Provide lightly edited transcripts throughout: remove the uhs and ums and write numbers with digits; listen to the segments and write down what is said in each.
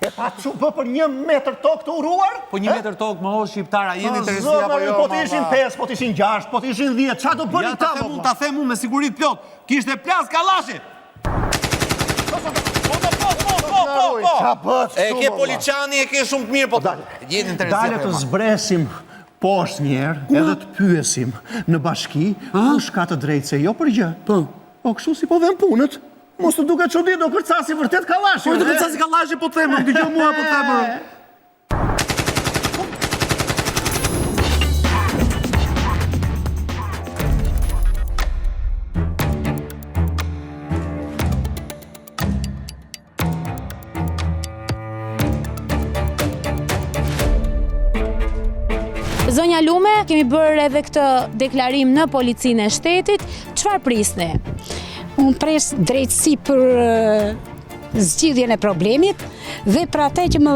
E pa ç'u bë për një metër tokë të uruar? Po një metër tokë më o shqiptar, a jeni terezi apo jo? Po të ishin 5, po të ishin 6, po të ishin 10, ça do bënin këta? Ja, ta them unë me siguri të plotë. Kishte plas kallashi. Po, po, po, po, po, po, po. Ça bëtë E ke poliçani, e ke shumë të mirë, po dale. Jeni në Dale të zbresim poshtë njëherë, edhe të pyesim në bashki, kush ka të drejtë se jo për gjë. Po. Po kështu si po venë punët. Mos të duket çudi, do kërcasi vërtet kallashi. Po do kërcasi kallashi, po të them, më dëgjo mua, po të them. Zonja Lume, kemi bërë edhe këtë deklarim në policinë e shtetit. Çfarë prisni? Unë pres drejtësi për zgjidhjen e problemit dhe për atë që më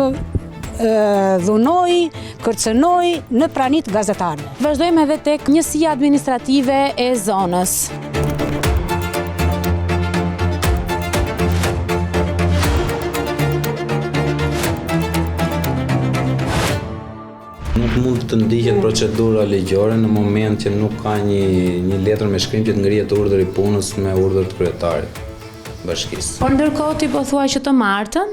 dhunoi, kërcënoi në prani të gazetarëve. Vazhdojmë edhe tek njësia administrative e zonës. Nuk mund të ndiqet procedura ligjore në moment që nuk ka një, një letër me shkrim që të ngrihet urdhër i punës me urdhër të kryetarit bashkisë. Por ndërkohë ti po thua që të martën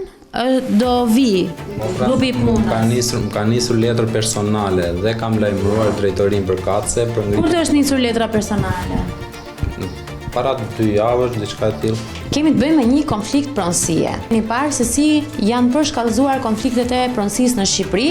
do vijë po pra, grupi i punës. Më ka nisur, më ka nisur letër personale dhe kam lajmëruar drejtorinë përkatëse për ngritjen. Kur të është nisur letra personale? Para dy javësh, diçka e tillë. Kemi të bëjmë me një konflikt pronësie. Kemi parë se si janë përshkallëzuar konfliktet e pronësisë në Shqipëri,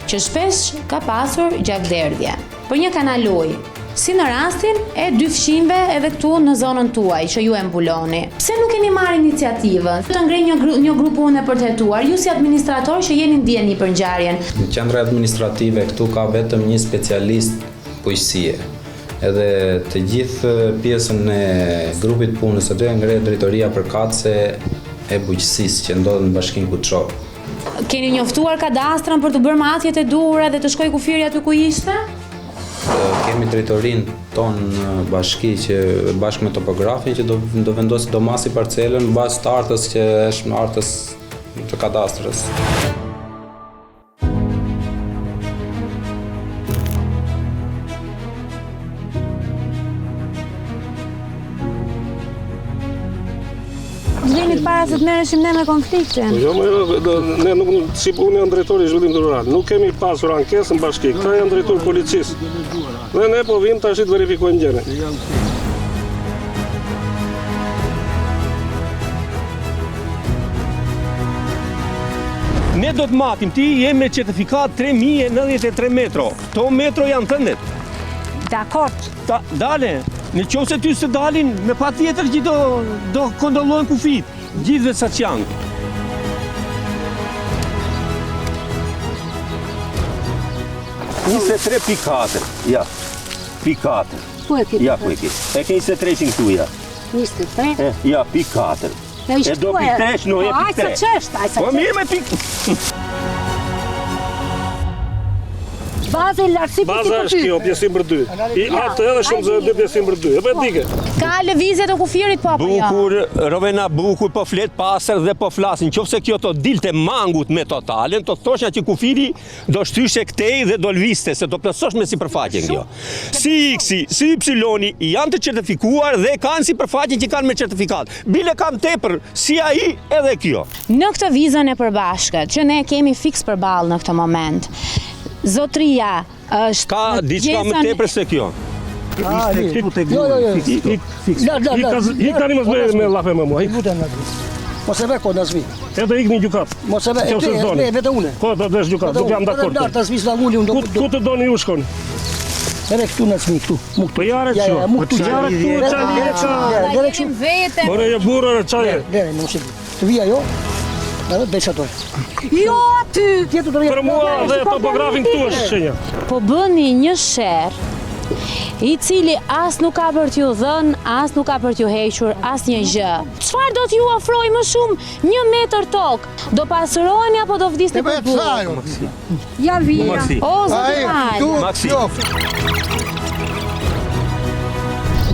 që shpesh ka pasur gjakderdhje. Për një kanal uji, si në rastin e dy fqinjve edhe këtu në zonën tuaj që ju e mbuloni. Pse nuk keni marrë iniciativën të ngrejë një një grup pune për të hetuar, ju si administrator që jeni në dijeni për ngjarjen? Në qendra administrative këtu ka vetëm një specialist bujqësie. Edhe të gjithë pjesën e grupit të punës aty e ngre drejtoria përkatëse e bujqësisë që ndodhet në Bashkinë Kuçovë. Keni njoftuar kadastrën për të bërë matjet e duhura dhe të shkojë kufiri aty ku ishte? Kemi drejtorinë tonë në bashki që bashkë me topografin që do do vendosë do masi parcelën në bazë të hartës që është në hartës të kadastrës. Të para se të merreshim ne me konfliktin. Po jo, më jo, ne nuk si unë jam drejtori i zhvillimit rural. Nuk kemi pasur ankesë në bashki. Këta janë drejtor policisë. Dhe ne po vijmë tash të verifikojmë gjënë. Ne do të matim, ti je me certifikatë 3093 metro. Kto metro janë tëndet. Dakord. Ta, dale, në qoftë se ty s'të dalin, me patjetër që do, do kontrollojnë kufijtë, gjithëve sa që janë. 23.4, ja, pikë 4. Ku e ke? Ja, ku e ke? E ke 23 këtu, ja. 23? E, ja, pikë 4. E do pikë 3, no, e po, pikë 3. Ajë sa çështë, ajë sa Po mirë me pikë. Baza e lartësi për Baza është kjo, pjesim për dy. I atë edhe shumë zë dy pjesim për dy. E po e dike. Ka lëvizje të kufirit po apo jo? Bukur, Rovena bukur, po flet pastër dhe po flasin. Qoftë se kjo të dilte mangut me totalen, të thosha që kufiri do shtyshe këtej dhe do lviste, se do plotësosh me sipërfaqen kjo. Si X-i, si Y-i janë të certifikuar dhe kanë sipërfaqen që kanë me certifikatë. Bile kanë tepër, si ai edhe kjo. Në këtë vizën e përbashkët, që ne kemi fiks përballë në këtë moment, zotëria është Ka diçka më tepër se kjo. Ishte këtu te Jo, jo, jo. guri, fiks fiks. La, la, la. Ik tani mos bëj me llafe me mua. Ik. Lutem Nazmi. Mos e vë kot Nazmi. Edhe ik në gjykatë. Mos e vë, e ti, e vetë unë. Po, do të vesh gjykatë, nuk jam dakord. Lart Nazmi s'na nguli unë do. Ku të doni ju shkon? Edhe këtu Nazmi këtu. Mu këtu. Po jare çu. Ja, mu këtu. Jare këtu, çani e ça. Dere këtu. Vetëm. Ore jo burrë, ore çaj. Dere, mos e di. Të vija jo. Edhe bëj çato. Jo aty. Tjetër do Për mua dhe topografin këtu është shenja. Po bëni një sherr i cili as nuk ka për t'ju dhënë, as nuk ka për t'ju hequr asnjë gjë. Çfarë do t'ju ofrojë më shumë një metër tokë? Do pasuroheni apo do vdisni për bukë? Ja vija. Maxi. O, zoti Mal. Maxi.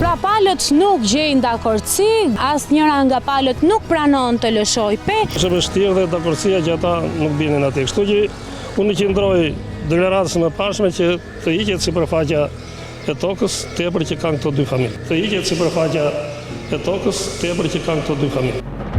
Pra palët nuk gjejnë dakordësi, asnjëra nga palët nuk pranon të lëshojë pe. Është e vështirë dhe dakordësia që ata nuk binin atje. Kështu që unë i qëndroj deklaratës së mëparshme që të hiqet sipërfaqja e tokës tepër që kanë këto dy familje. Të hiqet sipërfaqja e tokës tepër që kanë këto dy familje.